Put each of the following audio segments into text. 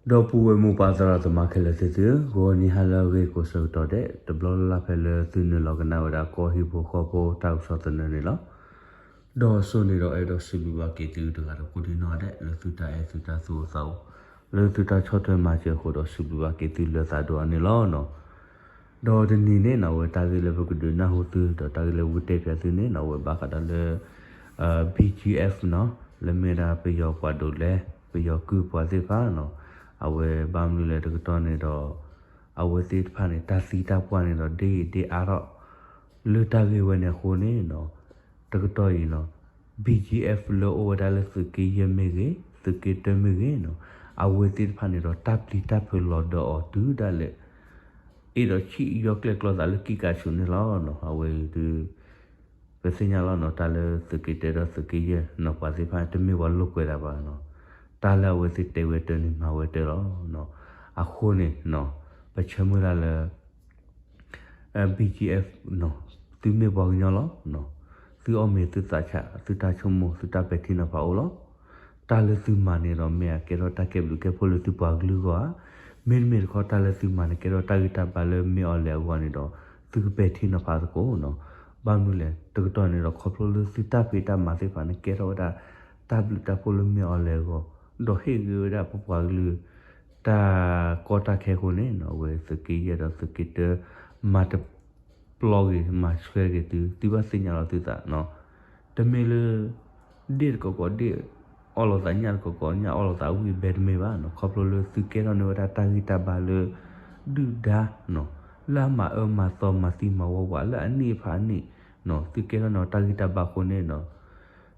ဒီပုၢ်ဝဲၢ်မိၢ်ပၢ်သရၣ်သမါခဲလၢာ်သ့ၣ်သုဧၢ, ဂီၤနံၤဟါလၢအဂ့ၤကိးဆၢကတီၢ်ဒဲး တဘျီလၢ်လၢ်ဖဲလၢသုနုာ်လီၤကနၣ်ဝဲဒၣ်ကီၢ်ဟံၣ်ဖိဃီဖိတၢ်ကစီၣ်သနၢၣ်န့ၣ်လီၤ. ဒီးအစိန့ၣ်ဒီးအဲၣ်ဒိးစံးဘျုးဘၣ်က့ၤသုတဂၤဒီးကိးဒံနီၢ်ဒဲး လၢသုတၢ်အဲၣ်သုတၢ်သူၣ်အိၣ်သးအိၣ် လၢသုတၢ်ဆီၣ်ထွဲမၤစၢၤအဃိဒီးစံးဘျုးဘၣ်က့ၤသုလၢသးဒိၣ်အါန့ၣ်လီၤ. ဒီးတနံၤန့ၣ်နီၢ် အဝဲတၢ်ဂ့ၢ်လၢပကဒုးနၢ်ဟူသု ဒီးတၢ်ဂ့ၢ်လၢဝံတဲပၠးသုန့ၣ်နီၢ် အဝဲဘၣ်ဃးဒီးလၢ BGF နီၢ် လၢမ့ၢ်ဒၣ်ပယီၤပှၤဒိးလဲ ပယီၤကုၢ်ပှၤသ့ၣ်တဖၣ်နီၢ် အဝဲဘၣ်မနုၤလဲၣ်တကတီၢ်န့ၣ်ဒီး အဝဲသ့ၣ်တဖၣ်န့ၣ် တၢ်သံတၢ်ပှၢ်န့ၣ်ဒီး ဒ်အံၤဒ်အါထီၣ် လၢတၢ်ဂ့ၢ်ဝဲန့ၣ်အဃိန့ၣ်နီၢ် တကတီၢ်အံၤနီၢ် BGF လၢအိၣ်ဝဲဒၣ်လၢသုးက့ယဲၢ်မ့ၢ်ဂ့ၤ သုးက့တၢမ့ၢ်ဂ့ၤနီၢ် အဝဲသ့ၣ်တဖၣ်န့ၣ်ဒီး တၢ်ပျံၤတၢ်ဖုးလီၤဒီးအီၤတုၤဒၣ်လဲာ် အ့ၣ်ဒိးဆံးယီၢ်ကျဲၣ်ကျီသးလၢကံၣ်ကးဆူန့ၣ်လီၤ. အဝဲအံၤဒုး ပသ့ၣ်ညါလီၤနီၢ် တၢ်လၢသုးက့တၢဒီးသုးက့ယဲၢ်နီၢ် ပှၤသ့ၣ်တဖၣ်န့ၣ် တမ့ၢ်ပှၤလိာ်ကွဲတၢ်ဘၣ်နီၢ် တၢ်လၢအဝဲသ့ၣ်တဲဝဲတၢ်န့ၣ် မၤဝဲတၢ်လီၤ. အဃိန့ၣ် ပဆၢမုၢ်လၢ်လၢ BGF နီၢ် သုမ့ၢ်ပှၤကညီလီၤ. သုအီၣ်မ့ၤသုသးဆး သုတၢ်ဆိကမိၣ် သုတၢ်ပဲာ်ထံနီၤဖးအိၣ်လီၤ. တၢ်လၢသုမၤန့ၣ်ဒီး မ့ၢ်အကဲထီၣ်တၢ်ကဲဘျုးကဲဖှိၣ်လၢသုပှၤကလုာ်အဂီၢ်ဧါ, မ့တမ့ၢ်တခီ တၢ်လၢသုမၤန့ၣ် ကဲထီၣ်တၢ်ဂံၢ်တၢ်ဘါလၢမ့ၢ်အီၤလဲၣ်အဂီၢ်န့ၣ်ဒီး သုကပဲာ်ထံနီၤဖးသကိးနီၢ်. ဘၣ်မနုၤလဲၣ် တကတီၢ်န့ၣ်ဒီး ခီဖျိလၢသုတၢ်ဖံးတၢ်မၤသ့ၣ်တဖၣ်န့ၣ် ကဲထီၣ်ဝဲဒၣ် တၢ်ဘျုးတၢ်ဖှိၣ်လၢမ့ၢ်အီၤလဲၣ်အဂီၢ်, ဒီးဟ့ၣ်ဂ့ၤဝဲဒၣ်ပပှၤကလုာ် တၢ်ကီတၢ်ခဲအဃိန့ၣ်နီၢ် အဝဲသုးက့ယဲၢ်ဒီးသုးက့တၢ မၤတပျီဂ့ၤ မၤဆှဲဂ့ၤသု သုဘၣ်သ့ၣ်ညါလီၤသုသးနီၢ်. တမ့ၢ်လၢ ဒ့ၣ်တကိးကိးဒ့ၣ် အီၣ်လိာ်သး ညၣ်တကိးကိးညၣ် အီၣ်လိာ်သးဝံၣ်ဘဲတမ့ၢ်ဘၣ်နီၢ်. ခီဖျိလၢသုကဲထီၣ်န့ၢ်ဝဲဒၣ်တၢ်ဂံၢ်တၢ်ဘါလၢ ဒုၣ်ဒါနီၢ် လၢအမၤအၢမၤသီမၤသံမၤဝီပှၤလၢအနံၣ်အဖးအနံၣ်နီၢ် သုကဲထီၣ်န့ၢ်တၢ်ဂံၢ်တၢ်ဘါအဃိန့ၣ်နီၢ်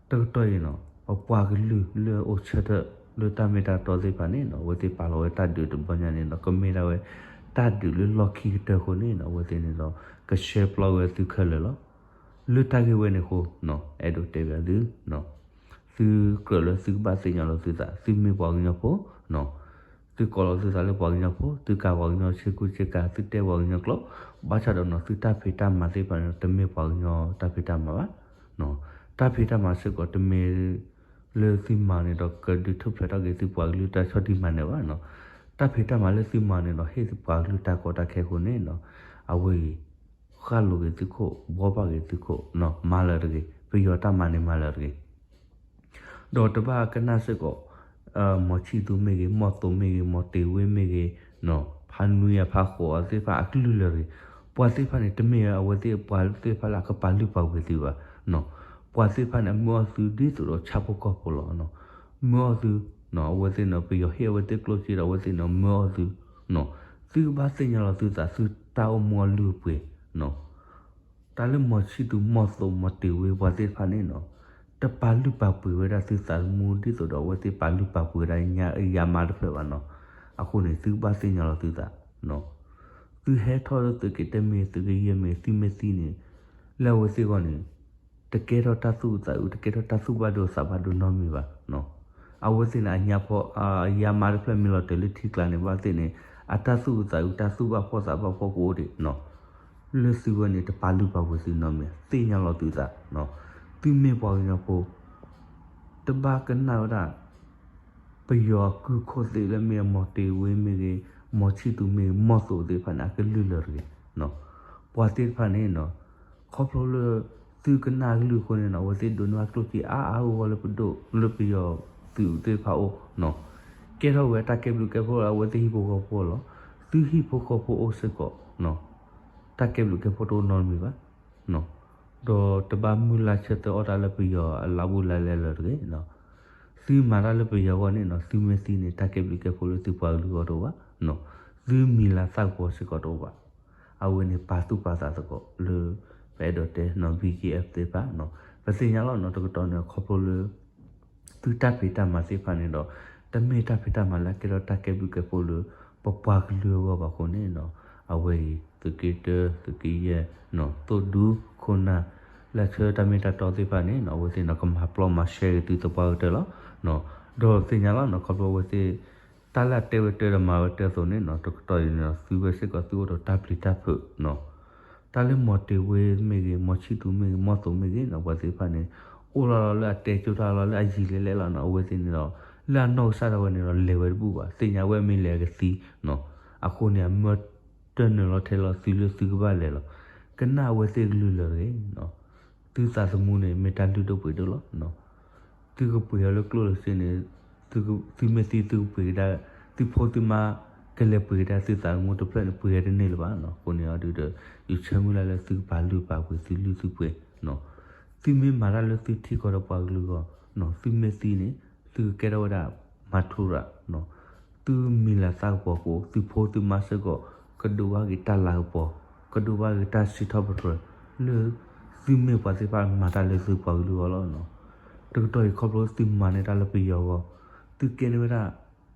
တကတီၢ်အံၤနီၢ် ပပှၤကလုာ်လၢအိၣ်ဆၢထၢၣ်လၢတၢ်မ့ၢ်တၢ်တီသ့ၣ်တဖၣ်န့ၣ်နီၢ် အဝဲသ့ၣ်ပာ်လီၤဝဲတၢ်ဒုးတဘျီညါန့ၣ်နီၢ် ကမ့ၢ်ဒၣ်ဝဲ တၢ်ဒုးလၢလီၢ်ခံကတၢၢ်အဃိန့ၣ်နီၢ် အဝဲသ့ၣ်န့ၣ်ဒီး ကဆှဲပျီဝဲသုခဲလၢာ်လီၤ. လၢတၢ်ဂ့ၢ်ဝဲန့ၣ်အဃိနီၢ် အဲၣ်ဒိးတဲဘၣ်သု သုကြၢးလၢသုကဘၣ်သ့ၣ်ညါလီၤသုသး သုမ့ၢ်ပှၤကညီဖိနီၢ် သုကိးလီၤသုသးလၢပှၤကညီဖိ သုကၤပှၤကညီဆ့ကူဆ့ကၤ သုတဲပှၤကညီကျိာ် ဘၣ်ဆၣ်ဒီးနီၢ် သုတၢ်ဖံးတၢ်မၤသ့ၣ်တဖၣ်န့ၣ် တမ့ၢ်ပှၤကညီတၢ်ဖံးတၢ်မၤဘၣ်. တၢ်ဖံးတၢ်မၤစ့ၢ်ကီးတမ့ၢ် လၢသုမၤန့ၣ်ဒီး ကဒုးထူၣ်ဖျဲးထီၣ်က့ၤသုပှၤကလုာ်တၢ်ဆီၣ်တံၢ်မၤနၢၤဘၣ်နီၢ်. တၢ်ဖံးတၢ်မၤလၢသုမၤန့ၣ်ဒီး ဟ့ၣ်သုပှၤကလုာ်တၢ်ကီတၢ်ခဲအဃိန့ၣ်နီၢ် အဝဲအံၤ ဃၣ်လိာ်က့ၤသုခိၣ် ဘှီဘၣ်က့ၤသုခိၣ်နီၢ် မၤလၢာ်တဂ့ၤ. ပယီၤတၢ်မၤန့ၣ်မၤလၢာ်တဂ့ၤ ဒီးတဘၣ်ကနၣ်စ့ၢ်ကီး မီၤဆံၣ်သူမ့ၢ်ဂ့ၤ မီၢ်သိးမ့ၢ်ဂ့ၤ မီၢ်တ့ၤဝ့မ့ၢ်ဂ့ၤနီၢ် ဖးနွံအဖးဃိးအသ့ၣ်တဖၣ်အကလုၢ်လၢာ်တဂ့ၤ. ပှၤသ့ၣ်တဖၣ်န့ၣ် တမ့ၢ်အဝဲသ့ၣ်ပှၤသ့ၣ်တဖၣ်လၢအကပာ်လုၢ်ပာ်ပှ့ၤသုဘၣ်နီၢ်. ပှၤသ့ၣ်တဖၣ်န့ၣ် အမၢအီၣ်သုဒ်သိးဒီးဆၣ်ဖိကီၢ်ဖိလီၤ. မၢအီၣ်သုနီၢ် အဝဲသ့ၣ်န့ၣ် ပယီၤဟ့ၣ်အဝဲသ့ၣ်ကျိၣ်စ့ဒီး အဝဲသ့ၣ်န့ၣ် မၢအီၣ်သုနီၢ်. သုကဘၣ်သ့ၣ်ညါလီၤသုသး သုတၢ်အိၣ်မူအလုၢ်အပှ့ၤနီၢ် တၢ်လၢမီၤဆံၣ်သူ မီၢ်သိး မီၢ်တ့ၤဝ့ ပှၤသ့ၣ်တဖၣ်န့ၣ်နီၢ် တပာ်လုၢ်ပာ်ပှ့ၤဝဲဒၣ်သုသးသမူ ဒ်သိးဒီးအဝဲသ့ၣ်ပာ်လုၢ်ပာ်ပှ့ၤဝဲဒၣ်ညါအယါမါတဖျၢၣ်ဘၣ်နီၢ်. အဃိန့ၣ် သုကဘၣ်သ့ၣ်ညါလီၤသုသးနီၢ်. သုဟဲထီၣ်လၢသုးက့တၢမ့ၢ် သုးက့ယဲၢ်မ့ၢ် သုမ့ၢ်သံန့ၣ် လၢအဝဲသ့ၣ်အဂီၢ်န့ၣ် တကဲထီၣ်တၢ်သူၣ်အုးသးအုး တကဲထီၣ်တၢ်သူၣ်ဘၣ်ဒိသးဘၣ်ဒိနီတမံၤဘၣ်နီၢ်. အဝဲသ့ၣ်န့ၣ် အညါဖီ အယါမါတဖျၢၣ်မ့ၢ်လီၤတဲာ်လၢထံကျါန့ၣ် ဘၣ်သ့ၣ်န့ၣ် အတၢ်သူၣ်အုးသးအုး တၢ်သူၣ်ဘၣ်ဖှီၣ်သးဘၣ်ဖှီၣ်ကအိၣ်ဒံးနီၢ်. လၢသုဝဲန့ၣ် တပာ်လုၢ်ပာ်ပှ့ၤသုနီတမံၤ သ့ၣ်ညါလီၤသုသးနီၢ်. သုမ့ၢ်ပှၤကညီဖိ တဘၣ်ကနၣ်ဝဲဒၣ် ပယီၤအကုၢ်ခိၣ်သ့ၣ်လၢမ့ၢ်အမီၤတ့ၤဝ့မ့ၢ်ဂ့ၤ, မီၤဆံၣ်သူမ့ၢ်ဂ့ၤ, မီၢ်သိးသ့ၣ်တဖၣ်န့ၣ် အကလုၢ်လၢာ်တဂ့ၤ. ပှၤသ့ၣ်တဖၣ်န့ၣ်နီၤ, ခီဖျိလၢ သုကနၣ်အကလုၢ်အဃိန့ၣ်နီၤ, အဝဲသ့ၣ်ဒိးန့ၢ်ဘၣ်ကျိၣ်စ့အါအါဂီၢ်ဂီၢ်လၢပဒိၣ်လၢပယီၤသုးသ့ၣ်တဖၣ်အအိၣ်နီၤ, ကဲထီၣ်ဝဲတၢ်ကဲဘျုးကဲဖှိၣ်လၢအဝဲသ့ၣ်ဟံၣ်ဖိဃီဖိလီၤ. သုဟံၣ်ဖိဃီဖိအိၣ်စ့ၢ်ကီးနီၤ, တၢ်ကဲဘျုးကဲဖှိၣ်တအိၣ်နီတမံၤဘၣ်. ဒီးတဘၣ်မုၢ်လၢ်ဆၢသၢအီၣ်တၢ်လၢပယီၤအလါဘူးလါလဲလၢၤတဂ့ၤနီၤ. သုမၤတၢ်လၢပယီၤအဂီၢ်န့ၣ်နီၤ, သုမ့ၢ်သံန့ၣ် တၢ်ကဲဘျုးကဲဖှိၣ်လၢသုပှၤကလုာ်အဂီၢ်တအိၣ်ဘၣ်နီၤ, သုမံၤလၤသၣ်ကပီၤစ့ၢ်ကီးတအိၣ်ဘၣ်. အဝဲန့ၣ်ပာ်သူၣ်ပာ်သးသကိးလၢ ပအဲၣ်ဒိးတဲနီၤ BGF သ့ၣ်တဖၣ်နီၤ, ပသ့ၣ်ညါလီၤနီၤ တကတီၢ်န့ၣ် ခီဖျိလၢ သုတၢ်ဖံးတၢ်မၤသ့ၣ်တဖၣ်န့ၣ်ဒီး တမ့ၢ်တၢ်ဖံးတၢ်မၤလၢအကဲထီၣ်တၢ်ကဲဘျုးကဲဖှိၣ်လၢ ပပှၤကလုာ်အဂီၢ်ဘၣ်အဃိန့ၣ်နီၤ, အဝဲအံၤ သုးက့တၢ သုးက့ယဲၢ်နီၤ, သိၣ်ဒူခိၣ်နၢ် လၢအဆၢတၢ်မ့ၢ်တၢ်တီသ့ၣ်တဖၣ်န့ၣ်နီၤ, အဝဲသ့ၣ်နီၤ ကမၤပျီမၤရှဲက့ၤသုသပှၢ်ကတၢၢ်လီၤ. ဒီးသ့ၣ်ညါလီၤနီၤ ခီဖျိအဝဲသ့ၣ် တၢ်လၢအတဲဝဲတၢ်ဒီးမၤဝဲတၢ်အသိးန့ၣ်နီၤ, တကတီၢ်အံၤန့ၣ်ဒီး သုဝဲစ့ၢ်ကီးသုအိၣ်ဒီးတၢ်ပျံၤတၢ်ဖုးနီၤ, တၢ်လၢမီၤတ့ၤဝ့မ့ၢ်ဂ့ၤ, မီၤဆံၣ်သူမ့ၢ်ဂ့ၤ, မီၢ်သိးမ့ၢ်ဂ့ၤနီၤ, ပှၤသ့ၣ်တဖၣ်န့ၣ် အိၣ်လီၤလီၤလၢအတဲကၠိတၢ်လီၤလၢအယံၤလဲၤလဲၤလီၤနီၤ, အဝဲသ့ၣ်န့ၣ်ဒီး လၢအနီၢ်ကစၢ်ဒၣ်ဝဲန့ၣ်ဒီး လဲၤဝဲတဘူၣ်ဘၣ်, သ့ၣ်ညါဝဲမ့ၢ်လဲၤကသံနီၤ, အဃိန့ၣ် အမၢတၢၢ်နုာ်လီၤထဲလီၤသုလၢသုကဘၣ်လဲၤလီၤ. ကနၣ်အဝဲသ့ၣ်ကလုၢ်လၢာ်တဂ့ၤ, သုသးသမူန့ၣ် မ့ၢ်တၢ်လုၢ်ဒိၣ်ပှ့ၤဒိၣ်လီၤ. သုကပှ့ၤအီၤလၢကျိၣ်လၢစ့န့ၣ်, သုမ့ၢ်သံသုကပှ့ၤကဒါ, သုဖိသုမါ ကလဲၤပှ့ၤကဒါသုသးသမူတဖျၢၣ်န့ၣ် ပှ့ၤအီၤတန့ၢ်လၢၤဘၣ်နီၤ. အဃိန့ၣ်အီၤဒုဒီး ယဆၢမုၢ်လၢ်လၢသုကပာ်လုၢ်ပာ်ပှ့ၤသုလုၢ်သုပှ့ၤနီၤ. သုမ့ၢ်မၤတၢ်လၢသုထံကီၢ်ဒီးပှၤကလုာ်အဂီၢ်နီၤ, သုမ့ၢ်သံန့ၣ် သုကကဲထီၣ်ဝဲဒၣ် မၤထူရၤနီၤ, သုမံၤလၤသၣ်ကပီၤအဃိ သုဖိသုမါစ့ၢ်ကီး ကဒိးဘၣ်က့ၤတၢ်လၤကပီၤ, ကဒိးဘၣ်က့ၤတၢ်စံးထီၣ်ပတြၢၤ လၢ သုမ့ၢ်ပှၤသ့ၣ်တဖၣ်မၤတၢ်လၢသုပှၤကလုာ်အဂီၢ်လီၤနီၤ. တကတီၢ်အံၤခီဖျိသုမၤန့ၢ်တၢ်လၢပယီၤအဂီၢ်, သုကဲန့ၢ်ဝဲဒၣ်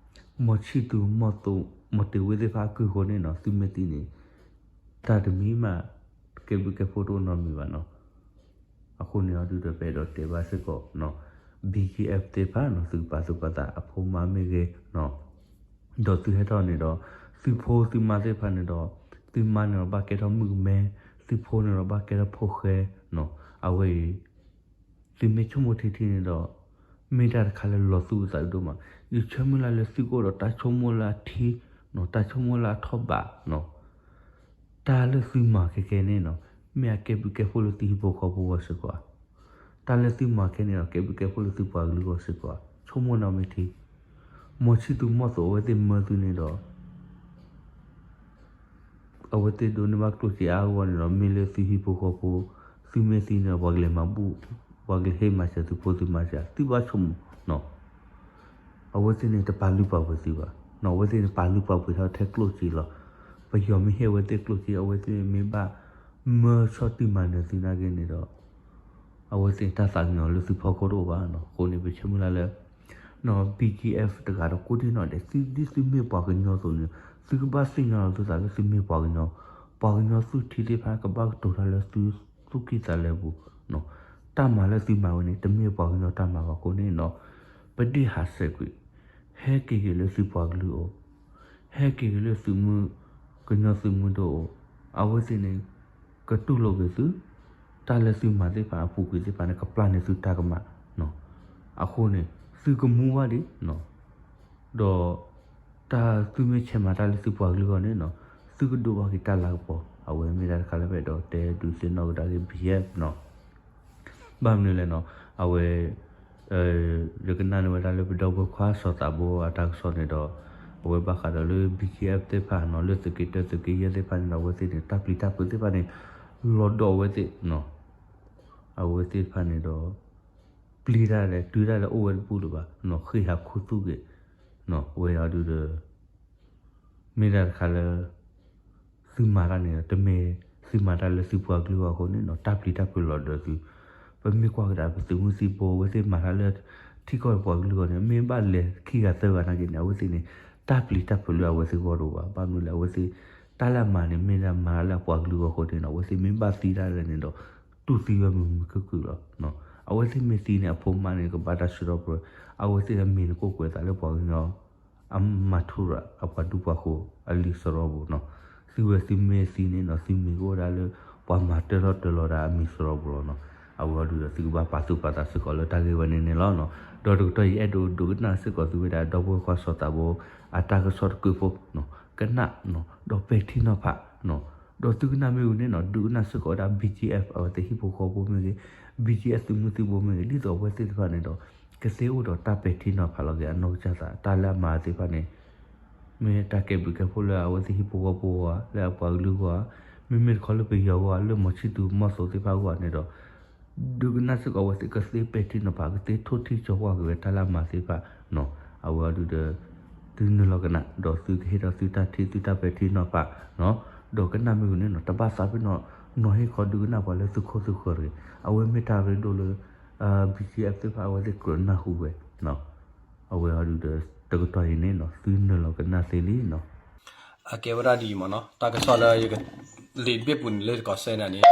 မီၤဆံၣ်သူ မီၤသိး မီၤတ့ၤဝ့သ့ၣ်တဖၣ်အကုၢ်အဃိန့ၣ်နီၤ, သုမ့ၢ်သံန့ၣ် တၢ်တမံၤမး ကဲဘျုးကဲဖှိၣ်တအိၣ်နီတမံၤဘၣ်နီၤ. အဃိန့ၣ်အီၤဒုဒီး ပအဲၣ်ဒိးတဲဘၣ်စ့ၢ်ကီးနီၤ, B G F သ့ၣ်တဖၣ်နီၤ သုကပာ်သူၣ်ပာ်သးအဖိမါမ့ၢ်ဂ့ၤနီၤ, ဒီးသုဟဲထီၣ်န့ၣ်ဒီး သုဖိသုမါသ့ၣ်တဖၣ်န့ၣ်ဒီး သုမါန့ၣ်ဒီးဘၣ်ကဲထီၣ်မုၣ်ကမဲ, သုဖိန့ၣ်ဒီးဘၣ်ကဲထီၣ်ဖိၣ်ဃဲနီၤ. အဝဲအံၤ သုမ့ၢ်ဆိကမိၣ်ထံထံန့ၣ်ဒီး မ့ၢ်တၢ်တခါလၢလီၤသူၣ်အသးဒိၣ်မး, ယဆၢမုၢ်လၢ်လၢသုကအိၣ်ဒီးတၢ်ဆိကမိၣ်လၢအထံနီၤ, တၢ်ဆိကမိၣ်လၢအထီၣ်ဘးနီၤ. တၢ်လၢသုမၤခဲခဲန့ၣ်နီၤ, မ့ၢ်အကဲဘျုးကဲဖှိၣ်လၢသုဟံၣ်ဖိဃီဖိအဂီၢ်စ့ၢ်ကီးဧါ. တၢ်လၢသုမၤခဲန့ၣ်ဒီး ကဲဘျုးကဲဖှိၣ်လၢသုပှၤကလုာ်အဂီၢ်စ့ၢ်ကီးဧါ, ဆိကမိၣ်နီၢ်မ့ၢ်ထံ. မီၤဆံၣ်သူ မီၤသိး အဝဲသ့ၣ်မၢသုန့ၣ်ဒီး အဝဲသ့ၣ်ဒိးန့ၢ်ဘၣ်ကျိၣ်စ့အါအါဂီၢ်န့ၣ်ဒီး မ့ၢ်လၢသုဟံၣ်ဖိဃီဖိ သုမ့ၢ်သံန့ၣ်ဒီး ပှၤကလဲၤမၤဘူၣ်, ပှၤကလဲၤဟ့ၣ်မၤစၢၤသုဖိသုမါစ့ၢ်ဧါ, သုဘၣ်ဆိကမိၣ်နီၤ. အဝဲသ့ၣ်န့ၣ် တပာ်လုၢ်ပာ်ပှ့ၤသုဘၣ်နီၤ, အဝဲသ့ၣ်န့ၣ် ပာ်လုၢ်ပာ်ပှ့ၤထီၣ်ထဲကျိၣ်စ့လီၤ. ပယီၤမ့ၢ်ဟ့ၣ်အဝဲသ့ၣ်ကျိၣ်စ့ အဝဲသ့ၣ်မ့ၢ်ဘၣ်မၢဆီၣ်တံၢ်မၤနၢၤသုနာ်က့န့ၣ်ဒီး အဝဲသ့ၣ်တၢ်သးကညီၤလၢသုဖီခိၣ်တအိၣ်ဘၣ်နီၤ. အဃိန့ၣ် ပဆၢမုၢ်လၢ်လၢ နီၤ B G F တဂၤဒီးကိးဒံနီၢ်ဒဲး သုဒ်သုမ့ၢ်ပှၤကညီအသိးန့ၣ် သုကဘၣ်သ့ၣ်ညါလီၤသုသးလၢသုမ့ၢ်ပှၤကညီ, ပှၤကညီသူၣ်ထံသ့ၣ်တဖၣ်ကဘၣ်ကတိၤတၢ်လၢသုသူၣ်ကံၢ်သးလဲပူၤနီၤ. တၢ်မၤလၢသုမၤဝဲန့ၣ် တမ့ၢ်ပှၤကညီတၢ်မၤဘၣ်အဃိန့ၣ်နီၤ, ပဒ့ၣ်ဟးဆှဲးကွံာ်, ဟဲက့ၤက့ၤလၢသုပှၤကလုာ်အအိၣ်, ဟဲက့ၤက့ၤလၢသုးမုၢ်, ကညီသုးမုၢ်ဒိၣ်အအိၣ်, အဝဲသ့ၣ်န့ၣ် ကတူၢ်လိာ်က့ၤသု, တၢ်လၢသုမၤသ့ၣ်တဖၣ်အပူၤကွံာ်သ့ၣ်တဖၣ်န့ၣ် ကပျၢ်န့ၢ်သုတၢ်ကမၣ်နီၤ. အဃိန့ၣ် သုကမူဘၣ်ဒံးနီၤ, ဒီး တၢ်သုမ့ၢ်ဆဲးမၤတၢ်လၢသုပှၤကလုာ်အဂီၢ်န့ၣ်နီၤ, သုကဒိးဘၣ်က့ၤတၢ်လၤကပီၤ, အဝဲမ့ၢ်တၢ်တခါလၢပအဲၣ်ဒိးတဲဒုးသ့ၣ်နီၣ်ကဒါက့ၤ B G F နီၤ. ဘၣ်မနုၤလဲၣ်နီၤ, အဝဲ ယကနၣ်န့ၢ်ဝဲဒၣ်လၢပဒီပုၢ်ဝဲၢ်ခွါစီၤသးဘိအတၢ်ကစီၣ်န့ၣ်ဒီး အဝဲဘၣ်ဃးဒီးလၢ B G F သ့ၣ်တဖၣ်နီၤ လၢသုးက့တၢ သုးက့ယဲၢ်သ့ၣ်တဖၣ်န့ၣ်ဒီး အဝဲသ့ၣ်န့ၣ် တၢ်ပျံၤတၢ်ဖုးသ့ၣ်တဖၣ်န့ၣ် လီၤဒီးအဝဲသ့ၣ်နီၤ, အဝဲသ့ၣ်တဖၣ်န့ၣ်ဒီး ပျံၤတၢ်ဒီး တုၤဒၣ်လဲာ်အိၣ်ဝဲတပူၤလၢၤဘၣ်နီၤ, ဃ့ၢ်ဟးခူသူၣ်က့ၤနီၤ, အဝဲအံၤဒုးဒီး မ့ၢ်တၢ်တခါလၢ သုမၤတၢ်န့ၣ်ဒီး တမ့ၢ်သုမၤတၢ်လၢသုပှၤကလုာ်အဂီၢ်အဃိန့ၣ်နီၤ, တၢ်ပျံၤတၢ်ဖုးလီၤဒီးသု, ပမ့ၢ်ကွၢ်ကဒါပသုးမုၢ်သံၣ်ဘိ အဝဲသ့ၣ်မၤတၢ်လၢ ထံကီၢ်ပှၤကလုာ်အဂီၢ်န့ၣ် မ့ၢ်ဘၣ်လဲၤခံဂၤသၢဂၤနာ်က့န့ၣ် အဝဲသ့ၣ်န့ၣ် တၢ်ပျံၤတၢ်ဖုးလၢအဝဲသ့ၣ်ဂီၢ်တအိၣ်ဘၣ်, ဘၣ်မနုၤလဲၣ် အဝဲသ့ၣ် တၢ်လၢအမၤန့ၣ် မ့ၢ်ဒၣ်မၤတၢ်လၢအပှၤကလုာ်အဂီၢ်အဃိန့ၣ်နီၤ, အဝဲသ့ၣ်မ့ၢ်ဘၣ်သံတၢ်လဲၣ်န့ၣ်ဒီး တူၢ်သံဝဲမုာ်မုာ်ခုၣ်ခုၣ်လီၤ. အဝဲသ့ၣ်မ့ၢ်သံန့ၣ် အဖိမါန့ၣ် ကဘၣ်တၢ်ဆှၢထီၣ်ပတြၢၤ, အဝဲသ့ၣ်အမံၤန့ၣ် ကအိၣ်ကွဲးအသးလၢပှၤကညီ အမၤထူရၤ အပှၤဒူပှၤဃိၤအလံာ်စရီပူၤနီၤ. သုဝဲသုမ့ၢ်သံန့ၣ်နီၤ သုမံၤကအိၣ်ဒၣ်လၢ ပှၤမၤတၢထီၣ်တၢလီၤဒၣ်အမံၤစရီပူၤလီၤနီၤ. အဝဲအီၤဒုးဒီးသုကဘၣ်ပာ်သူၣ်ပာ်သးစ့ၢ်ကီးလၢတၢ်ဂ့ၢ်ဝဲန့ၣ်န့ၣ်လီၤနီၤ. ဒီးတကတီၢ်အံၤအဲၣ်ဒိးဒုးကနၣ်စ့ၢ်ကီးသုဝဲဒၣ် ဒီပုၢ်ဝဲၢ်ခွါစီၤသးဘိ အတၢ်ကစီၣ်တကုးဖိနီၤ, ကနၣ်နီၤ ဒီးပဲာ်ထံနီၤဖးနီၤ. ဒီးသုကနၣ်မ့ၢ်ဝံၤန့ၣ်နီၤ ဒုးကနၣ်စ့ၢ်ကီးဝဲဒၣ် B G F အဝဲသ့ၣ်ဟံၣ်ဖိဃီဖိမ့ၢ်ဂ့ၤ, B G F သုးမုၢ်သံၣ်ဘိမ့ၢ်ဂ့ၤ, ဒ်သိးအဝဲသ့ၣ်တဖၣ်န့ၣ်ဒီး ကသ့အိၣ်ဒီးတၢ်ပဲာ်ထံနီၤဖးလီၤက့ၤအနီၢ်ကစၢ်သး တၢ်လၢအမၤသ့ၣ်တဖၣ်န့ၣ် မ့ၢ်တၢ်ကဲဘျုးကဲဖှိၣ်လၢအဝဲသ့ၣ်ဟံၣ်ဖိဃီဖိအဂီၢ်ဧါ, လၢအပှၤကလုာ်အဂီၢ်ဧါ, မ့မ့ၢ်တခီလၢပယီၤအဂီၢ်ဧါ, လၢမီၤဆံၣ်သူၤမီၤသိးသ့ၣ်တဖၣ်အဂီၢ်န့ၣ်ဒီး ဒုးကနၣ်စ့ၢ်ကီးအဝဲသ့ၣ်ကသ့ပဲာ်ထံနီၤဖး ကသ့ထိၣ်ထံၣ်ကၠီကွၢ်က့ၤဝဲတၢ်လၢအမၤသ့ၣ်တဖၣ်နီၤ. အဝဲအီၤဒုးဒီး သုနုာ်လီၤကနၣ် ဒီးသုကဟ့ၣ်ထီၣ်သုတၢ်ထံၣ်သုတၢ်ပဲာ်ထံနီၤဖးနီၤ. ဒီးကနၣ်မ့ၢ်ဝံၤန့ၣ်နီၤ တဘၣ်သးပ့ၤနီၣ် နီၤဟ့ၣ်ခီဒုးကနၣ်ပှၤလၢသုခိၣ်သုဃၢၤတဂ့ၤ. အဝဲမ့ၢ်တၢ်ရ့ဒိၣ်လၢ B G F သ့ၣ်တဖၣ်အဝဲသ့ၣ်ကြၢးနၢ်ဟူဝဲ အဝဲအီၤဒုးဒီး တကတီၢ်အံၤန့ၣ်နီၤ သုနုာ်လီၤကနၣ်သ့လံနီၤ. အကဲဝဲဒၣ်ဒ်အံၤမ့ၢ်နီၤ တၢ်ကစီၣ်လၢယက လံာ်တဘ့ၣ်ပူၤန့ၣ်လၢယကီးစဲန့ၣ်န့ၣ်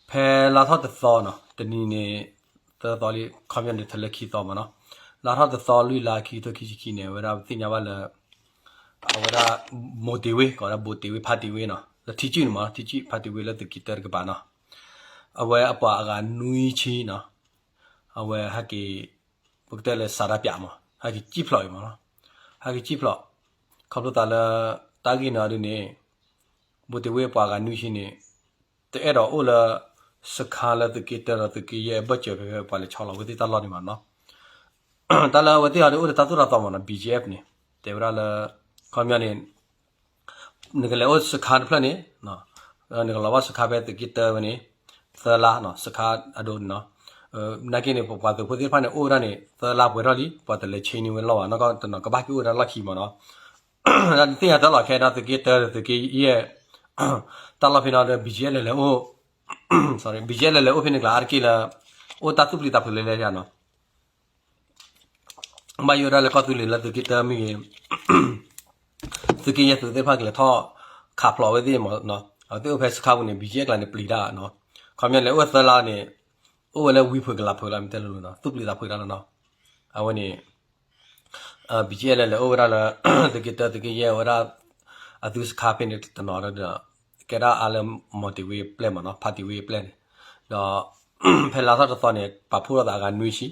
ဖဲလါထီၣ်တသီနီၤ တနံၤန့ၣ် သၢသီလံ ခီပညီန့ၣ် ထီၣ်လၢခံသီမ့ၢ်နီၤ လါထီၣ်တသီလွံၢ်လါ ခံကထိခံဆံခံန့ၣ် အဝဲဒၣ်ပသ့ၣ်ညါဘၣ်လၢ အဝဲဒၣ် မိၤတ့ၤဝ့ ကိးဝဲဒၣ် ဘိးတ့ၤဝ့ ဖါတ့ၤဝ့နီၤ လၢထံကၠုၣ်န့ၣ်မ့ၢ်နီၤ ထံကၠုၣ်ဖါတ့ၤဝ့လၢသုးက့တၢတကပၤနီၤ အဝဲအပှၤအဂၤနွံဆံနီၤ အဝဲဟဲက့ၤ ပကတဲလၢစးဒၣ်ပၠးမး ဟဲက့ၤစံၣ်ဖျိးအံၤမးနီၤ, ဟဲက့ၤစံၣ်ဖျိး, ခီဖျိသးလၢ တၢ်ဂ့ၢ်န့ၣ်ဒ်န့ၣ် ဘူးတ့ၢ်ဝ့ၢ်ပှၤဂၤနွံဆံန့ၣ် တအဲၣ်ဒိးအိၣ်လၢ စခါလၢသုးက့တၢဒီးသုးက့ယဲၢ်အဘၢၣ်စၢၤဖဲ ပှၤလဲၤဆီလီၤဝဲသ့ၣ်တၢ်လီၢ်န့ၣ်မးနီၤ. တၢ်လၢအဝဲသ့ၣ်အီၤဒ်အိၣ်ဒီးတၢ်သိၣ်တၢ်သီမးနီၤ BGF န့ၣ် တဲဝဲဒၣ်လၢ ခီပညီန့ၣ် နကလဲၤအိၣ်စခါတဖျၢၣ်န့ၣ် နကလီၤဘၣ်စခါဖဲသုးက့တၢဝဲန့ၣ် သၢလါနီၤ စခါအဒိန့ၣ်နီၤ. နာ်က့န့ၣ် ပပှၤသုးဖိသ့ၣ်တဖၣ်န့ၣ် အိၣ်ဝဲဒၣ်န့ၣ် သၢလါပှဲၤထီၣ်လံ ပှၤတလဲၤဆ့န့ၢ်ဝဲလီၢ်ဘၣ် နီၢ်ကီၢ်တနီၤကဘၣ်က့ၤအိၣ်ဝဲဒၣ်လီၢ်ခံမးနီၤ. သ့ၣ်ညါတၢ်လီၢ်ခဲဒီးသုးက့တၢဒီးသုးက့ယဲၢ် တၢ်လီၢ်ဖဲန့ၣ်ဒီး BGF လဲၤလဲၤအိၣ် sorry BGF လဲၤလဲၤအိၣ်ဖဲန့ၣ်ကျါအါတက့ၢ်လၢ အိၣ်တၢ်သူၣ်ပျံၤသးဖုးလဲၤလဲၤနီၤ. ဘၣ်ယိၣ်ဒၣ်လၢကီၢ်သူလ့ၤလၢသုးက့တၢမ့ၢ်ဂ့ၤ သုးက့ယဲၢ်သုးသ့ၣ်တဖၣ်ကလဲၤထီၣ်ခးဖျိးဝဲသ့ၣ်မးနီၤ. အဝဲသ့ၣ်အိၣ်ဖဲစခါပူၤန့ၣ် BGF ကျါန့ၣ်ပျံၤတၢ်နီၤ. ခီပညီလဲၤအိၣ်သၢလါန့ၣ် အိၣ်ဝဲလၢဝံဖုးကလးဖုးလီၤ မ့ၢ်တဲလိၤလိၤနီၤ သူၣ်ပျံၤသးဖုးတၢ်လီၤနီၤ. အဝဲန့ၣ် BGF လဲၤလဲၤအိၣ်ဝဲဒၣ်လၢ သုးက့တၢသုးက့ယဲၢ်ဝဲဒၣ် အသုးစခါဖဲန့ၣ်တနီၤဒီး ကဲဒၣ်အါလၢ မီၤတ့ၤဝ့အပျဲၢ်မးနီၤ ဖါတ့ၤဝ့အပျဲၢ်န့ၣ် ဒီး ဖဲလါထီၣ်တသီန့ၣ် ပာ်ဖှိၣ်ထီၣ်သးအဂၤနွံဆံ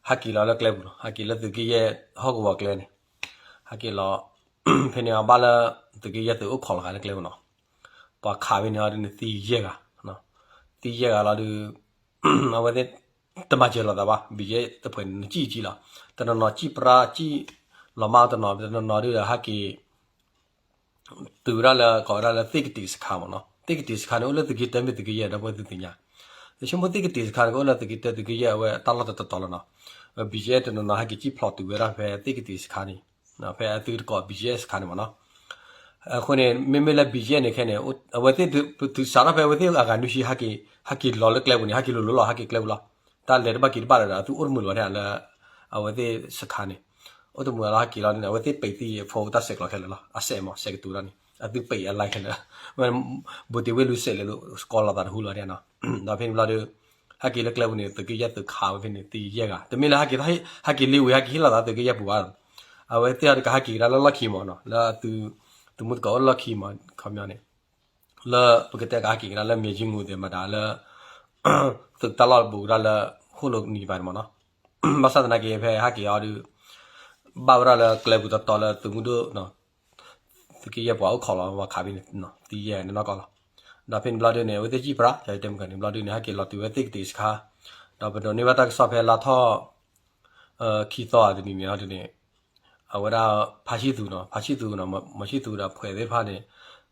ဟဲက့ၤလီၤလၢကျဲပူၤလီၤ. ဟဲက့ၤလၢသုးက့ယဲၢ်ဟီၣ်ကဝီၤကျဲန့ၣ် ဟဲက့ၤလီၤ ဖဲန့ၣ်အဘၣ်လၢ သုးက့ယဲၢ်သုးအိၣ်ခိးလီၤဂာ်လၢကျဲပူၤနီၤ. ပှၤခးဖဲန့ၣ်အီၤဒ်န့ၣ်သံယဲၢ်ဂၤ သံယဲၢ်ဂၤလီၤဒီး အဝဲသ့ၣ် တမၤစၢၤလိာ်သးဘၣ် BGF တဖုန့ၣ် နစံၣ်ကံလီၤ. တနီၤနီၤစံၣ်ပြါစံၣ်လီၤမၢ်တနီၤ တနီၤနီၤဒ်ဒီးဟဲက့ၤ တုၤဝဲဒၣ်လၢကိးဝဲဒၣ်လၢသ့ၣ်ကတံးစခါမးနီၤ. သ့ၣ်ကတံးစခါန့ၣ် အိၣ်လၢသုးက့တၢမ့ၢ်သုးက့ယဲၢ် ဒီပုၢ်ဝဲၢ်သုသ့ၣ်ညါ ယဆိကမိၣ်သ့ၣ်ကတံးစခါန့ၣ် ကအိၣ်လၢသုးက့တၢသုးက့ယဲၢ်အဝဲတၢ်လီၢ်တတီၤလီၤနီၤ. BGF တနီၤနီၤဟဲက့ၤစံၣ်ဖျိးတုၤဝဲဒၣ်ဖဲသ့ၣ်ကတံးစခါန့ၣ် ဖဲအသုတကိး BGF စခါန့ၣ်မးနီၤ. အဃိန့ၣ် မ့မ့ၢ်လၢ BGF န့ၣ်ခဲန့ၣ် အဝဲသ့ၣ် တုၤစးထီၣ်ဖဲအဝဲသ့ၣ်အဂၤနွံဆံ ဟဲက့ၤလီၤလၢကျဲပူၤန့ၣ် ဟဲက့ၤလိၤလိၤလီၤ ဟဲက့ၤကျဲပူၤလီၤ. တၢ်လဲၤတဘၣ်က့ၤတဘၣ်ဒီး အသုအိၣ်တမုာ်လီၤဒၣ်လၢ အဝဲသ့ၣ်စခါန့ၣ် အိၣ်တမုာ်လီၤဟဲက့ၤလီၤန့ၣ် အဝဲသ့ၣ်ပံးသံအဖိတၢ်ဆဲးကျိးခဲလၢာ်လီၤ အစဲးမး စဲးကတိၤတၢ်န့ၣ် အသုပံးအလါခဲလၢာ် ဘူးတ့ၢ်ဝ့ၢ်လူၤစဲးလဲၤလိၤ စကီၤလီၤသးတဟူလီၤဒၣ်နီၤ. ဒီးဖဲန့ၣ်ဘျီဒီး ဟဲက့ၤလၢကျဲပူၤန့ၣ် သုးက့ယဲၢ်သုးခးဝဲဖဲန့ၣ် သံယဲၢ်ဂၤ တမ့ၢ်လၢဟဲက့ၤ ဟဲက့ၤလံဝံၤ ဟဲက့ၤဟ့ၣ်လီၤသးသုးက့ယဲၢ်ပူၤဘၣ်. အဝဲသ့ၣ်အီၤတကးဟဲက့ၤကဒါလၢလီၢ်ခံမးနီၤ လၢအသု သုးမုၢ်သကိးအိၣ်လၢလီၢ်ခံမး ခီပညီန့ၣ် လၢပကတဲကဟဲက့ၤကဒါလၢ မၠဲကၠံငူ သ့ၣ်မတၤလၢ သုးတၢ်လီၢ်ဘူးကဒါလၢ ဟိၣ်လိၤနံၤဘၣ်န့ၣ်မးနီၤ. ဘၣ်ဆၣ်သနာ်က့ ဖဲဟဲက့ၤအီၤဒီး ဘၣ်ဝဲဒၣ်လၢကျဲပူၤတီတီလၢသုးမုၢ်ဒိၣ် သုးက့ယဲၢ်ပှၤအိၣ်ခိးလီၤ ပှၤခးဖဲန့ၣ် သံယဲၢ်ဂၤန့ၣ်နီၢ်ကီၢ်လီၤ. ဒီးဖဲန့ၣ်ဘျီဒုန့ၣ် အဝဲသ့ၣ်စံၣ်ပြါ ယတဲမုၢ်ကန့ၣ်ဘျီဒုန့ၣ် ဟဲက့ၤလီၤတုၤဝဲသ့ၣ်ကတံးစခါ ဒီးပဒိးန့ၢ်ဘၣ်တၢ်ကစီၣ်ဖဲလါထီၣ် ခံသီအတနံၤန့ၣ်ဒုန့ၣ် အဝဲဒၣ်ဖါဆံသူးနီၤ ဖါဆံသူးနီၤ မီၤဆံသူးဒီးဖှဲးသ့ၣ်တဖၣ်န့ၣ်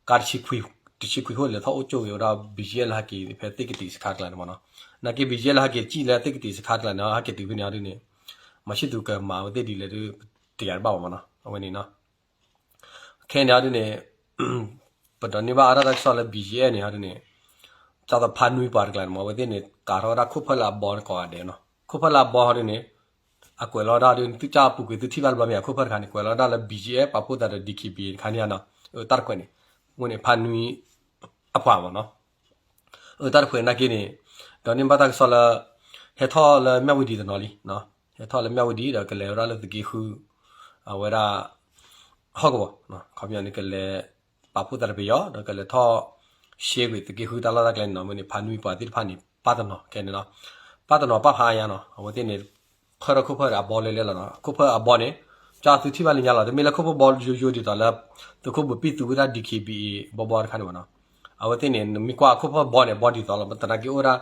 ကါတဆံခွံ တဆံခွံခိၣ်လဲၤထီၣ်အိၣ်ကၠိဝဲဒၣ် BGF လၢဟဲက့ၤဖဲသ့ၣ်ကတံးစခါကျါန့ၣ်မးနီၤ. နာ်က့ BGF လၢဟဲက့ၤစံၣ်လၢသ့ၣ်ကတံးစခါကျါန့ၣ် ဟဲက့ၤတုၤဖဲန့ၣ်ဒုန့ၣ် မီၤဆံသူးကမၤဝဲသ့ၣ်ဒ်လဲၣ်ဒု တယၤတဘၣ်ဘၣ်မးနီၤ အဝဲန့ၣ်နီၤ. ခဲန့ၣ်ဒုန့ၣ် ပဒိးန့ၢ်ဘၣ်အါထီၣ်တၢ်ကစီၣ်လၢ BGF န့ၣ်ဒုန့ၣ် ကၢ်သဖါနွံပှၤတကျါန့ၣ်မး အဝဲသ့ၣ်န့ၣ် ကၤထီၣ်ဝဲဒၣ်ခိၣ်ဖၢၣ်လၢအဘီန့ၣ်ကိးဂၤဒဲးနီၤ. ခိၣ်ဖၢၣ်လၢအဘီဟီဒုန့ၣ် အကွဲးလီၤဒၣ်ဒု သုကၢ်ပူၤကွံာ်သုထံၣ်ဘၣ်တဘျီမ့ၢ်ဧါ ခိၣ်ဖၢၣ်တခါန့ၣ် ကွဲးလီၤဒၣ်လၢ BGF ပာ်ဖှိၣ်သးဒီး DKBA တခါန့ၣ်နီၤ. တၢ်တခွဲးန့ၣ် အဃိန့ၣ် ဖါနွံအပှၤမးနီၤ. တၢ်တခွဲးနာ်က့န့ၣ် ဒိးန့ၢ်ဘၣ်တၢ်ကစီၣ်လၢ ဟဲထီၣ်လၢမၠၣ်ဝတံၤတနီၤလံ ဟဲထီၣ်လၢမၠၣ်ဝတံၤဒီးကလဲၤဝဲဒၣ်လၢသုးက့ဃု အဝဲဒၣ် ဟီၣ်ကဝီၤ ခီပညီန့ၣ် ကလဲၤပာ်ဖှိၣ်သးတပယီၤ ဒီးကလဲၤထီၣ်ရှဲကွံာ်သုးက့ဃုတၢ်လီၢ်တၢ်ကျဲန့ၣ်နီၤ. မ့ၢ်န့ၣ် ဖါနွံပှၤသ့ၣ်တဖၣ်န့ၣ် ပၢ်တနီၤခဲန့ၣ်နီၤ. ပၢ်တနီၤပၢ်ဖးအါညါနီၤ အဝဲသ့ၣ်န့ၣ် ခၢၣ်ထီၣ်ခိၣ်ဖၢၣ်အဘီလဲလဲလီၤနီၤ. ခိၣ်ဖၢၣ်အဘီန့ၣ် ကၢ်သုထံၣ်ဘၣ်လၢညါလီၤ တမ့ၢ်လၢခိၣ်ဖၢၣ်ဘီယိယိဒ်သိးလၢ သုးခိၣ်ဘိးပံၣ်သူဝဲဒၣ် DKBA ဘီဘီတခါန့ၣ်မးနီၤ. အဝဲသ့ၣ်န့ၣ် နမ့ၢ်ကွၢ်ခိၣ်ဖၢၣ်ဘီန့ၣ် ဘီဒ်သိးလီၤ သနာ်က့အိၣ်ဝဲဒၣ်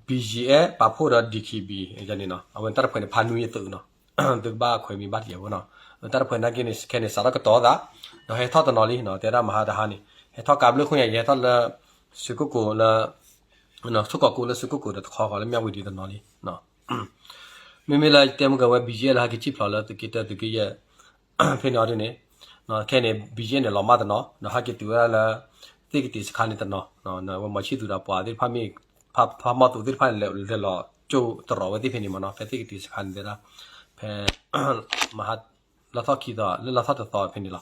BGF ပာ်ဖှိၣ်ဒီး DKBA န့ၣ်နီၤ. အဝဲတၢ်တခွဲးန့ၣ် ဖါနွံအသုးနီၤ သုကဘၣ်ခွဲးမံၤဘၣ်တယဲၢ်ဖိနီၤ. တၢ်တခွဲးနာ်က့န့ၣ် ခဲန့ၣ် စးထီၣ်ကတီၤသး ဒီးဟဲထီၣ်တနီၤလံနီၤ တဲဒၣ်မဟါတဟါန့ၣ် ဟဲထီၣ်ကးဘျုးခိၣ်ညါ ယဟဲထီၣ်လၢ စ့ၢ်ကိၣ်ကိၤလၢ ဆိကီၢ်ကိးလၢစ့ၢ်ကိၣ်ကိၤဒီးတခီဃီလၢမၠၣ်ဝတံၤတနီၤလံ. မ့မ့ၢ်လၢတဲမုၢ်ကဝဲ BGF လၢဟဲက့ၤစံၣ်ဖျိးလၢသုးက့တၢသုးက့ယဲၢ် ဖဲန့ၣ်အီၤဒုန့ၣ် ခဲန့ၣ် BGF န့ၣ် လီၤမၢ်တနီၤ ဒီးဟဲက့ၤတုၤဝဲဒၣ်လၢ သ့ၣ်ကတံၤစခါန့ၣ်တနီၤ ဝဲမီၤဆံၣ်သူးဒီးပှၤသ့ၣ်တဖၣ်မ့ၢ် ဖါမီၢ်သူးသ့ၣ်တဖၣ်န့ၣ် လဲၤလီၤကၠိတရီးဝဲသ့ၣ်ဖဲန့ၣ်မးနီၤ ဖဲသ့ၣ်ကတံၤစခါန့ၣ်တဲဒၣ် ဖဲ မဟါ လါထီၣ်ခံသီ လၢလါထီၣ်တသီဖဲန့ၣ်လီၤ.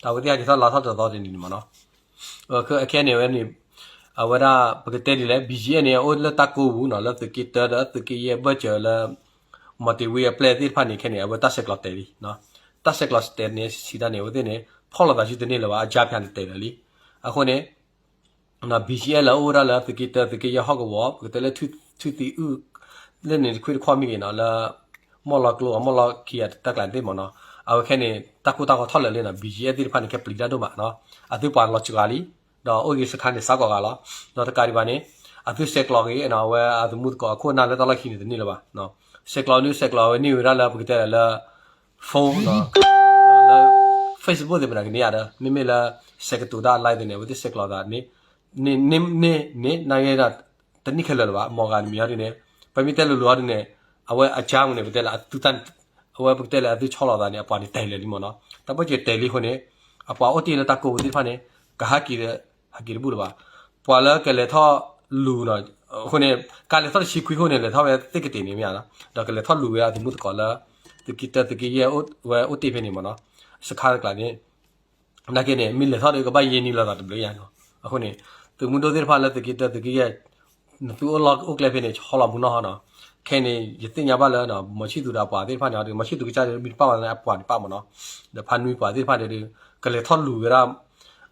တၢ်ဝဲသ့ၣ်ဟဲက့ၤထီၣ်လါထီၣ်တသီတနံၤန့ၣ်မးနီၤ. ခဲန့ၣ်ဝဲန့ၣ် အဝဲဒၣ် ပကတဲဒ်လဲၣ် BGF န့ၣ် အိၣ်လၢတၢ်ကိးပူၤနီၤ လၢသုးက့တၢဒီးသုးက့ယဲၢ်ဘၢၣ်စၢၤလၢ မီၤတ့ၤဝ့အပျဲၢ်သ့ၣ်တဖၣ်န့ၣ် ခဲန့ၣ် အဝဲတၢ်ဆဲးကျိးတဲာ်လံ. တၢ်ဆဲးကျိးတဲာ်န့ၣ် စံးတၢ်န့ၣ် အဝဲသ့ၣ်န့ၣ် ဖီၣ်လိာ်သးဆူတန့ၢ်လၢၤဘၣ် အကၢဖၠးန့ၣ်တဲာ်လၢာ်လံ. အဃိန့ၣ် BGF လၢအိၣ်ဝဲဒၣ်လၢသုးက့တၢသုးက့ယဲၢ်ဟီၣ်ကဝီၤ ပကတဲလၢ ထူသံအုၣ် လၢန့ၣ်တခွ့ၣ်တခီၣ်မ့ၢ်ဂ့ၤနီၤ လၢ မီၢ်လီၤကျိအမီၢ်လီၤခံဂၤတၢ်ကျါသ့ၣ်မ့ၢ်နီၤ, အဝဲခဲန့ၣ် တၢ်ကိၢ်တၢ်ဂီၤထီၣ်လၢာ်လံနီၤ, ဘံယဲၢ်သ့ၣ်တဖၣ်န့ၣ် ကဲပျံၤတၢ်ဒိၣ်မးနီၤ, အသုပှၤလီၤစှၤလံ, ဒီးအိၣ်ဂ့ၤစခါန့ၣ် စးကီးဂၤလီၤ, ဒီးတကးဒံးဘၣ်န့ၣ် အသုဆဲးကျိးက့ၤ အဝဲအသမူသကိးအခိၣ်အနၢ်လၢတၢ်လီၢ်ခံန့ၣ်တန့ၢ်လၢၤဘၣ်, ဆဲးကျိးန့ၣ် ဆဲးကျိးဝဲန့ၢ်ဝဲဒၣ်လၢပကတဲလၢ phone လၢ Facebook သ့ၣ်မနၤကန့ၢ်ဧါဒီး မ့မ့ၢ်လၢ ဆဲးကတိၤတၢ် line သ့ၣ်န့ၣ် အဝဲသ့ၣ်ဆဲးကျိးသးန့ၣ် န့ၣ် န့ၣ် န့ၣ် နာ်က့ဒီး တနံၣ်ခဲလၢာ်လၢၤဘၣ်, မ်ဂၤတမံၤဟီဒ်န့ၣ် ပမ့ၢ်တဲလိၤလိၤဟီဒ်န့ၣ် အဝဲအကၠါ မ့ၢ်န့ၣ် ပတဲလၢအသုတၢ် အဝဲပကတဲလၢအသုဆီလီၤသးန့ၣ် အပှၤန့ၣ်တဲာ်လၢာ်လံမ့ၢ်နီၤ, တၢ်ဘၢၣ်စၢၤတဲာ်လံအဃိန့ၣ် အပှၤအိၣ်တ့ၢ်လၢတၢ်ကိးပူၤသ့ၣ်တဖၣ်န့ၣ် ကဟးက့ၤ ဟးက့ၤတဘူၣ်လၢၤဘၣ်, ပှၤလၢကလဲၤထီၣ်လူၤနီၤ, အဃိန့ၣ် ကလဲၤထီၣ်တဆံခွံအဃိန့ၣ် လဲၤထီၣ်ဝဲသ့ၣ်ကတ့ၢ်န့ၣ်မ့ၢ်ဧါ, ဒီးကလဲၤထီၣ်လူၤဝဲအသမူသကိးလၢ သုးက့တၢသုးက့ယဲၢ်ဝဲအိၣ်တ့ၢ်ဖဲန့ၣ်မ့ၢ်နီၤ, စခါတကျါန့ၣ် နာ်က့န့ၣ် မ့ၢ်လဲၤထီၣ်ဒီးကဘၣ်ယဲၢ်နံၣ်လိာ်သးတဘျုးယါနီၤ, အဃိန့ၣ် သုးမုၢ်ဒိၣ်သ့ၣ်တဖၣ်လၢသုးက့တၢသုးက့ယဲၢ် နသုအိၣ်လီၢ်အိၣ်ကျဲဖဲန့ၣ် ဆီလီၤမူနီၢ်ဟီနီၤ, ခဲအံၤန့ၣ် ယသ့ၣ်ညါဘၣ်လၢ မီၤဆံၣ်သူၤဒီးပှၤသ့ၣ်တဖၣ်န့ၣ်ဒီး မီၤဆံၣ်သူၤကစၢ်ဒီးမ့ၢ်တပၣ်ဘၣ်န့ၣ် အပှၤန့ၣ်ပၣ်မ့ၢ်နီၤ, ဒီးဖါနွံပှၤသ့ၣ်တဖၣ်န့ၣ်ဒီး ကလဲၤထီၣ်လူၤဝဲဒၣ်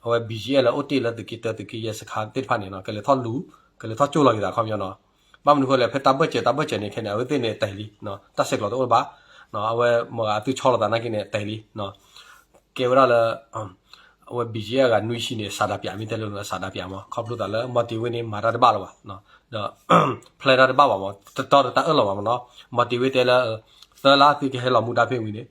အဝဲ ဘံယဲၢ်လၢအိၣ်တ့ၢ်လၢသုးက့တၢသုးက့ယဲၢ်စခါသ့ၣ်တဖၣ်န့ၣ်နီၤ, ကလဲၤထီၣ်လူၤ ကလဲၤထီၣ်ကၠိလီၤက့ၤသးခီပညီနီၤ, ဘၣ်မနုၤဃိလဲၣ် ဖဲတၢ်ဘၢၣ်စၢၤတၢ်ဘၢၣ်စၢၤန့ၣ် ခဲန့ၣ် အဝဲသ့ၣ်န့ၣ်တဲာ်လံ, တၢ်ဆဲးကျိးတအိၣ်လၢၤဘၣ်, အဝဲမ့ၢ်ဂ့ၤအသုဆီလီၤသးနာ်က့န့ၣ်တဲာ်လံ ကဲဝဲဒၣ်လၢ အဝဲ ဘံယဲၢ် အဂၤနွံဆံန့ၣ် စးဒးပၠး မ့ၢ်တဲလိၤလိၤ စးဒးပၠးမ့ၢ် ခီဖျိသးလၢ မီၤတ့ၤဝ့န့ၣ် မၤတၢ်တဘၣ်လၢၤဘၣ်, ဒီး ဖျဲတၢ်တဘၣ်ဘၣ်မ့ၢ် တတီတတၢ်အၢၣ်လီၤဘၣ်မ့ၢ်နီၤ, မီၤတ့ၤဝ့တဲလၢ သၢလါသုကဟဲလီၤမူဒါဖဲဝံၤန့ၣ်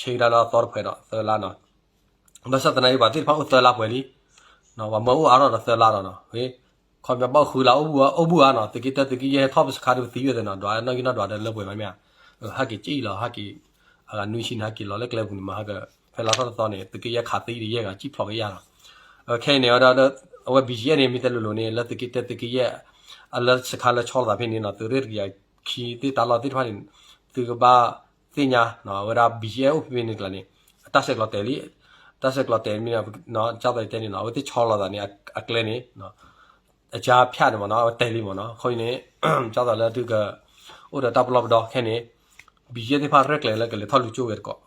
ဆ့ကဒါလၢအသီတဖှဲးဒီးသၢလါနီၤ, ဘၣ်ဆၣ်သနာ်က့ပှၤသ့ၣ်တဖၣ်အိၣ်သၢလါပှဲၤလံ, ပှၤမၢအိၣ်အါထီၣ်ဒီးသၢလါဒီးနီၤ, ခီပညီဘၣ်အိၣ်ဃုလါ အိၣ်ဘူးဧါနီၤ, သုးက့တၢသုးက့ယဲၢ်ဟဲထီၣ်ပစခါဒီးပသံဝဲသ့ၣ်နီၤ, ဒွးနီၣ်ဂံၢ်နီၣ်ဒွးဒီးလၢပှဲၤမးမ့ၢ်ဧါ, ဟဲက့ၤကံၣ်လီၤ ဟဲက့ၤ အဂၤနွံဆံန့ၣ် ဟဲက့ၤလီၤလၢကျဲပူၤန့ၣ်မး ဟဲက့ၤ ဖဲလါထီၣ်တသီန့ၣ် သုးက့ယဲၢ်ခးသံဒီးယဲၢ်ဂၤ ကံၣ်ဖျိးက့ၤယဲၢ်လီၤ, ခဲအံၤန့ၣ်ဒီး အဝဲ ဘံယဲၢ် န့ၣ် မ့ၢ်တဲလိၤလိၤန့ၣ် လၢသုးက့တၢသုးက့ယဲၢ် အလၢစခါလၢဆီလီၤသးဖဲန့ၣ်နီၤ, သုးရ့ၣ်တကယၤခံသ့ၣ်တၢ်လီၢ်သ့ၣ်တဖၣ်န့ၣ် သုကဘၣ်သ့ၣ်ညါ အဝဲဒၣ် ဘံယဲၢ် အိၣ်ဖဲဖဲန့ၣ်တကျါန့ၣ် အတၢ်ဆဲးကျိးတဲာ်လံ, တၢ်ဆဲးကျိးတဲာ်မ့ၢ် ကၢ်သိးတဲန့ၣ်နီၤ, အဝဲသ့ၣ်ဆီလီၤသးန့ၣ် အကျဲန့ၣ် အကၠါဖၠးန့ၣ်မ့ၢ်နီၤ, အဝဲတဲာ်လံမ့ၢ်နီၤ, အဃိန့ၣ် ကၢ်သိးလၢသုက အိၣ်ဒီးတၢ်ပလီၢ်ပဒီခဲန့ၣ် ဘံယဲၢ် သ့ၣ်တဖၣ်ရဲၣ်ကျဲၤလၢကလဲၤထီၣ်လူၤကၠိဝဲတကိး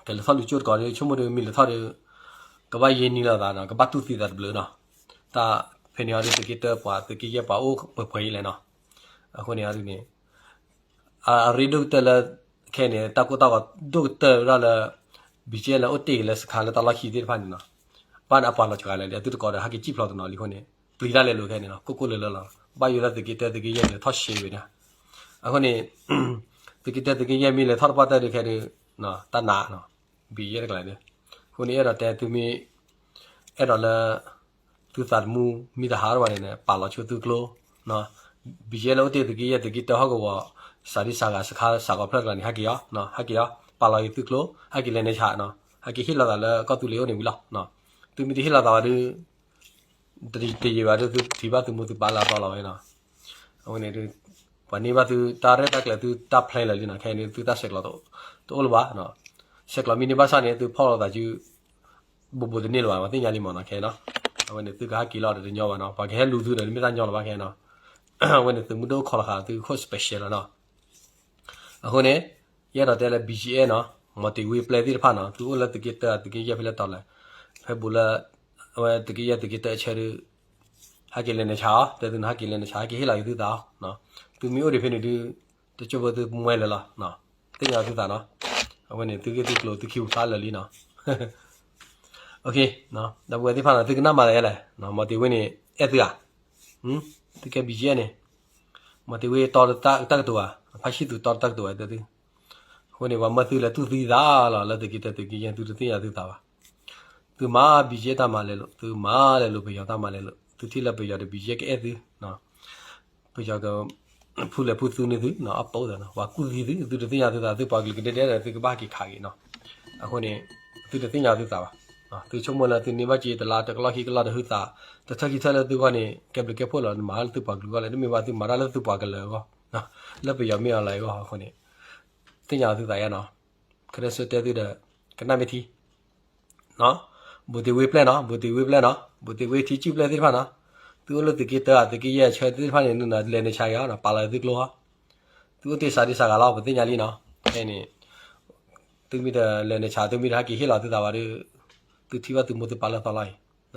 ကလဲၤထီၣ်လူၤကၠိတကိးဒီး ဆိကမိၣ်ဒီး မ့ၢ်လဲၤထီၣ်ဒီး ကဘၣ်ယဲၢ်နံၣ်လိာ်သးနီၤ, ကဘၣ်တူၢ်သံသးတဘျုးနီၤ, တၢ်ဖဲန့ၣ်အီၤဒီး သုးက့တၢပှၤ သုးက့ယဲၢ်ပှၤအိၣ်ပှဲၤပှဲၤအံၤလဲၣ်နီၤ, အဃိန့ၣ်အီၤဒ်န့ၣ် အရ့ဒိၣ်ကတၢၢ်လၢ ခဲန့ၣ် တၢ်ကိၢ်တၢ်ဂီၤဒိၣ်ကတၢၢ်ဝဲဒၣ်လၢ ဘံယဲၢ် လၢအိၣ်တ့ၢ်က့ၤလၢစခါလၢတၢ်လီၢ်ခံသ့ၣ်တဖၣ်န့ၣ်နီၤ, ဘၣ်န့ၣ်အပှၤလီၤစှၤလဲၣ် အသုတကိးဒီး ဟဲက့ၤကံၣ်ဖျိးတနီၤလံအဃိန့ၣ် ပျံၤတၢ်လဲၤလိာ်ခဲန့ၣ်နီၤ, ကိၢ်ကိၢ်လၢၤလၢၤလီၤ, ဘၣ်ယိၣ်လၢသုးက့တၢသုးက့ယဲၢ်လဲၤထီၣ်ရှဲဝဲဒၣ်, အဃိန့ၣ် သုးက့တၢသုးက့ယဲၢ်မ့ၢ်လဲၤထီၣ်တပှၢ်တၢၢ်ဒီးခဲဒီး တၢ်နာ်နီၤ, ဘံယဲၢ် တကျါဒီး အဃိန့ၣ် အဲၣ်ဒိးတဲသုမ့ၢ် အဲၣ်ဒိးလၢ သုသးသမူမ့ၢ်တဟးထီၣ်ဘၣ်န့ၣ် ပာ်လီၤဆိသုကျိ ဘံယဲၢ် လၢအိၣ်တ့ၢ်သုးက့ယဲၢ်သုးက့တၢဟီၣ်ကဝီၤ စးဒံစးဂၤစခါစးကီးဖျၢၣ်တကျါန့ၣ် ဟဲက့ၤအီၤ, ဟဲက့ၤအီၤ ပာ်လီၤက့ၤသုကျိ, ဟဲက့ၤလဲၤနုာ်ဆးနီၤ, ဟဲက့ၤဟ့ၣ်လီၤသးလၢကီၢ်သူလ့ၤအိၣ်န့ၣ်ဝံၤလီၤ, သုမ့ၢ်တဟ့ၣ်လီၤသးဘၣ်ဒီး တယံာ်ဘၣ်ဒီး သုထံၣ်ဘၣ်သုမိၢ်သုပၢ်လၢအသီလီၤဝဲနီၤ, အဝဲန့ၣ် ပှၤန့ၢ်ဘၣ်သုတၢ်ရဲၣ်တၢ်ကျဲၤသုတၢ်ဖျဲလၢာ်လံနီၤ, ခဲအံၤန့ၣ် သုတၢ်ဆဲးကျိးတအိၣ်လၢၤဘၣ်, ဆဲးကျိးမ့ၢ်န့ၢ်ဘၣ်ဆၣ်န့ၣ် သုဖီၣ်လိာ်သးစု ဘူးဘူးတန့ၢ်လၢၤဘၣ် ပှၤသ့ၣ်ညါလံမ့ၢ်နီၤ ခဲအံၤနီၤ, အဝဲန့ၣ် သုကဟဲက့ၤလီၤဒီးတညီဘၣ်နီၤ, ပှၤကဟဲလူၤသုဒီး တမ့ၢ်တၢ်ညီလၢၤဘၣ်ခဲအံၤနီၤ, အဝဲန့ၣ် သုးမုၢ်ဒိၣ်ခီလီၤဃာ်သု ခိၣ် special လီၤနီၤ, အဃိန့ၣ် ယအဲၣ်ဒိးတဲလၢ ဘံယဲၢ် နီၤ, မီၤတ့ၤဝ့ပျဲၢ်သ့ၣ်တဖၣ်နီၤ, သုအိၣ်လၢသုးက့တၢ သုးက့ယဲၢ်ဖဲလဲၣ်တီၤလဲၣ်, ဖဲဘူးလၢ အဝဲသုးက့ယဲၢ်သုးက့တၢအဆၢဒီး ဟဲက့ၤလဲၤနုာ်ဆးအီၤ, တဲသုနီၤ ဟဲက့ၤလဲၤနုာ်ဆး ဟဲက့ၤဟ့ၣ်လီၤက့ၤသုသးအီၤ, သုမ့ၢ်အိၣ်ဒံးဖဲန့ၣ်ဒုး တကၠိဖိသုမွဲလၢာ်လီၤ, သ့ၣ်ညါသုသးနီၤ, အဝဲန့ၣ် သုဂ့ၢ်သုကျိၤသုခံပူၤဖျါလၢာ်လံနီၤ, ဒီပုၢ်ဝဲၢ်သ့ၣ်တဖၣ်နီၤ သုကနၣ်မၤလၢာ်ယဲလဲၣ်, မီၤတ့ၤဝ့န့ၣ် အဲၣ်သုဧါ, သုကဲ ဘံယဲၢ် န့ၣ် မီၤတ့ၤဝ့တီတၢ်ကတိၤဧါ, ဖါဆံၣ်သူးတီတၢ်ကတိၤဧါ တဲသု, အဃိန့ၣ် ပှၤမၢသုလၢတူၢ်သံသးလီၤ လၢသုးက့တၢသုးက့ယဲၢ် သုတသ့ၣ်ညါသုသးဘၣ်, သုမၤ ဘံယဲၢ် တၢ်မၤလဲၤလိာ်, သုမၤလဲၤလိာ်ပယီၤတၢ်မၤလဲၤလိာ်, သုထံၣ်လၢပယီၤဒီး ဘံယဲၢ် ကအဲၣ်သု, ပယီၤက ဖုလဲၤဖုသူန့ၢ်သု အပိာ်သးနီၤ, ပှၤကူၣ်သံသု သုတသ့ၣ်ညါသုသး သုပှၤကလုာ်ကဒဲကဒဲဒီး သုကဘၣ်က့ၤခးက့ၤနီၤ, အဃိန့ၣ် သုတသ့ၣ်ညါသုသးဘၣ်, သုဆိကမိၣ်လၢသုန့ၢ်ဘၣ်က့ၤတလါတကလီၢ်ခံကလီၢ်ဒီး ဟုသး တထၢၣ်ခံထၢၣ်လၢသုဂီၢ်န့ၣ် ကဲဘျုးကဲဖှိၣ်လီၤ, နမၤတၢ်လၢသုပှၤကလုာ်အဂီၢ်လဲၣ်, တမ့ၢ်ဘၣ်သုမၤတၢ်လၢသုပှၤကလုာ်အဂီၢ်, လၢပယီၤမ့ၢ်အီၤလၢအဂီၢ် အဃိန့ၣ် သ့ၣ်ညါသုသးယါနီၤ, ကရၢစၢတဲသုဒီး ကနၣ်မ့ၢ်ထံ ဘူးတ့ၤဝ့ပျဲၢ်နီၤ, ဘူးတ့ၤဝ့ပျဲၢ်နီၤ, ဘူးတ့ၤဝ့ထံကၠုၢ်ပျဲၢ်သ့ၣ်တဖၣ်နီၤ, သုအိၣ်လၢသုးက့တၢ သုးက့ယဲၢ်အဆၢသ့ၣ်တဖၣ်န့ၣ် လဲၤနုာ်ဆးက့ၤအီၤနီၤ, ပာ်လီၤသုကျိအီၤ, သုအိၣ်တ့ၢ်စးဒံစးဂၤလီၤ ပသ့ၣ်ညါလံနီၤ, ဖဲန့ၣ် သုမ့ၢ်တလဲၤနုာ်ဆး သုမ့ၢ်တဟဲက့ၤဟ့ၣ်လီၤသုသးဘၣ်ဒီး သုထံၣ်ဘၣ်သုမိၢ်သုပၢ်လၢသီလီၤအံၤ,